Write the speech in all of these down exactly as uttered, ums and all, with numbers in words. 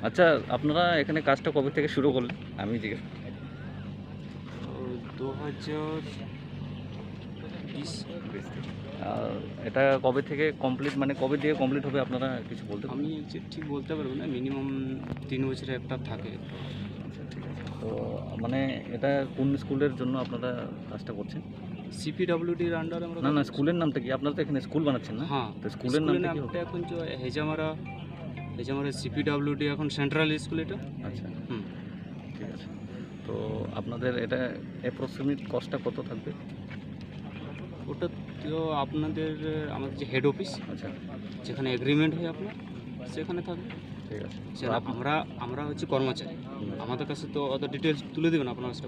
আচ্ছা, আপনারা এখানে কাজটা কবে থেকে শুরু করলেন? আমি জিজ্ঞেস। ও, দু হাজার বিশ। আর এটা কবে থেকে কমপ্লিট, মানে কবে দিয়ে কমপ্লিট হবে, আপনারা কিছু বলতে পারবেন? আমি ঠিক বলতে পারবো না, মিনিমাম তিন বছরে একটা থাকে। আচ্ছা, ঠিক আছে। তো মানে এটা কোন স্কুলের জন্য আপনারা কাজটা করছেন? সিপিডব্লিউডির আন্ডারে আমরা না, না, কাজ করছি। স্কুলের নামটা কি? আপনারা তো এখানে স্কুল বানাচ্ছেন, না? হ্যাঁ, তো স্কুলের স্কুলের নামটা কি নামটা হবে? এখন যে হেজামারা, হেজামারা সিপিডব্লিউডি এখন সেন্ট্রাল স্কুল এটা। আচ্ছা। হুম। ঠিক আছে। তো আপনাদের এটা অ্যাপ্রক্সিমেট কস্টটা কত থাকবে? ওটা তো আপনাদের, আমাদের যে হেড অফিস, আচ্ছা। যেখানে এগ্রিমেন্ট হয় আপনার, সেখানে থাকবে। ঠিক আছে। যেন তো আপ- আমরা, আমরা হচ্ছে কর্মচারী, হুম। আমাদের কাছে তো অত ডিটেলস তুলে দেবেন আপনার কাছে।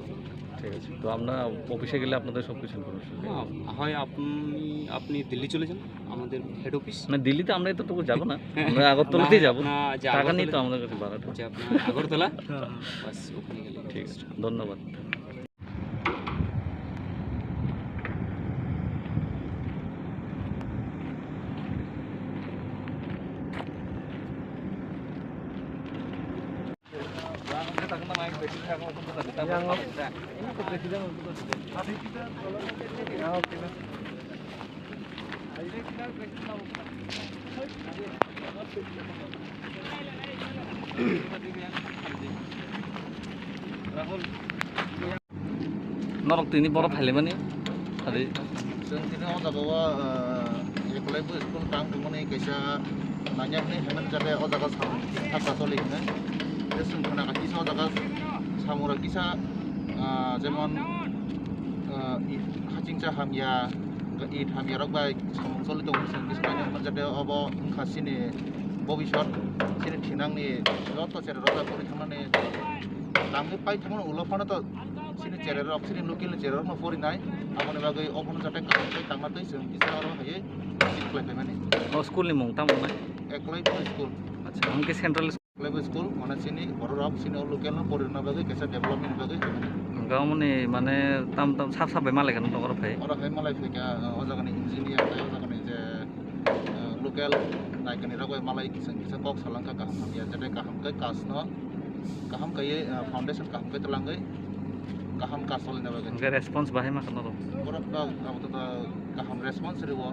ঠিক আছে, তো আমরা অফিসে গেলে আপনাদের সব কিছু ইনফরমেশন। হ্যাঁ, হয় আপনি, আপনি দিল্লি চলে যান, আমাদের হেড অফিস। না, দিল্লিতে আমরা এতটুকু যাবো না, হ্যাঁ, আমরা আগরতলাতেই না, যাবো। না, যে টাকা নেই তো আগরতলা, আমাদের কাছে ভাড়াটা। যে আপনার আগরতলা, হ্যাঁ, হ্যাঁ। বাস, ওখানে গেলে। ঠিক আছে, ধন্যবাদ। Norok tini borok phailaimani. Adi. Chwng tini o jaga o, ah, ekolai bo school tang tongmani kaisa nanya hwnwi hwnmani jate o jaga samung thik thak choli hwnwi. Tei chwng khna kha kisa o jaga samung rok kisa, ah, jemon, ah, i-, hachingcha hamya, it hamya rok bai samung choli tongo, chwng kisa nanya hwnmani jate obo wngkha chini bobiswt, chini thinangni joto cherai rok bai pori thangmani tangwi pai thangmani ulo phano to. Chini cherai rok, chini local ni cherai rok no porinai, aboni bagwi obono jate kaham khe tangma twi chwng kisa oro hai khlai phaimani. O school ni mung tamo wngnai? Ekolai Boys School. Acha, hwnkhe central school? Ekolai Boys School, mane chini borok rok chini o local no porinai bagwi kaisa development bagwi. Hwnkhe omoni mane tam tam sap sap bai malai kha nokho phai? Oro hai malai phaikha, o jaga ni engineer tei o jaga ni je, eh, local naikani rok bai malai kisa kisa kok salangkha kaham hamya, jate kaham khe kasno. Kaham kaiwi, ah, foundation kaham khe twlangwi kaham kasolina bagwi. Hwnkhe response bahai ma khna rw? Borok rok abo to kaham response rwo,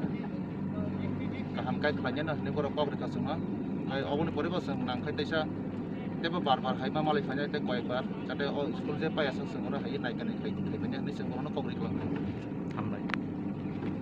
kaham kai khlainani hwnwi borok kok rwkha chwngno. Hai oboni pore bo chwng nang khai teisa teibo bar bar hai ma malai phainai tei koyek bar jate o school je pai aswk chwng oro hai naikani khai khai manya hwnwi chwng borokno kok rwkha.